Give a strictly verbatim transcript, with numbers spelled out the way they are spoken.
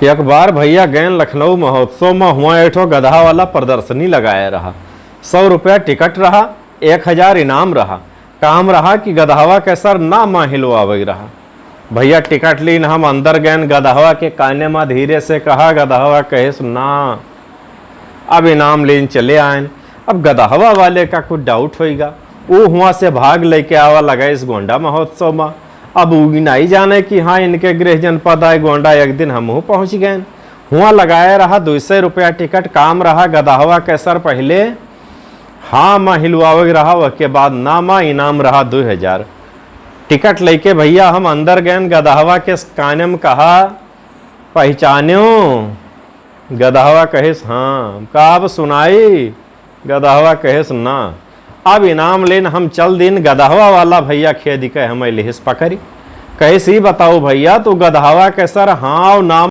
एक बार भइया गएन लखनऊ महोत्सव मा, हुआँ एक ठो गदहा वाला प्रदर्शनी लगाए रहा। सौ रुपया टिकट रहा, एक हजार इनाम रहा। काम रहा कि गदहवा के सर नाम हिलवावे रहा। भइया टिकट लीन हम अंदर गएन, गदहवा के काने मा धीरे से कहा, गदहवा कहेस ना। अब इनाम लेन चले आएन। अब गदहवा वाले का कुछ डाउट होइगा, ऊ हुआँ से भाग लेके आवा लगाइस गोंडा महोत्सव मा। अब ऊ नाहीं जाने कि हाँ, इनके गृह जनपद आए गोंडा, एक दिन हमहूँ पहुँच गएन। हुआँ लगाए रहा दुई सौ रुपया टिकट, काम रहा गदहवा के सर पहिले हाँ मा हिलवावे रहा, ओके बाद ना मा इनाम रहा दुई हजार। टिकट लेके भइया हम अंदर गएन, गदहवा के काने मा कहा, पहचान्यो? गदहवा कहेस हाँ। का अब सुनाई? गदहवा कहेस ना। अब इनाम लेन हम चल दीन, गदहवा वाला भइया खेदि के हमें लिहिस पकरी। कहेस ई बताओ भइया, तू गदहवा के सर हाँ और ना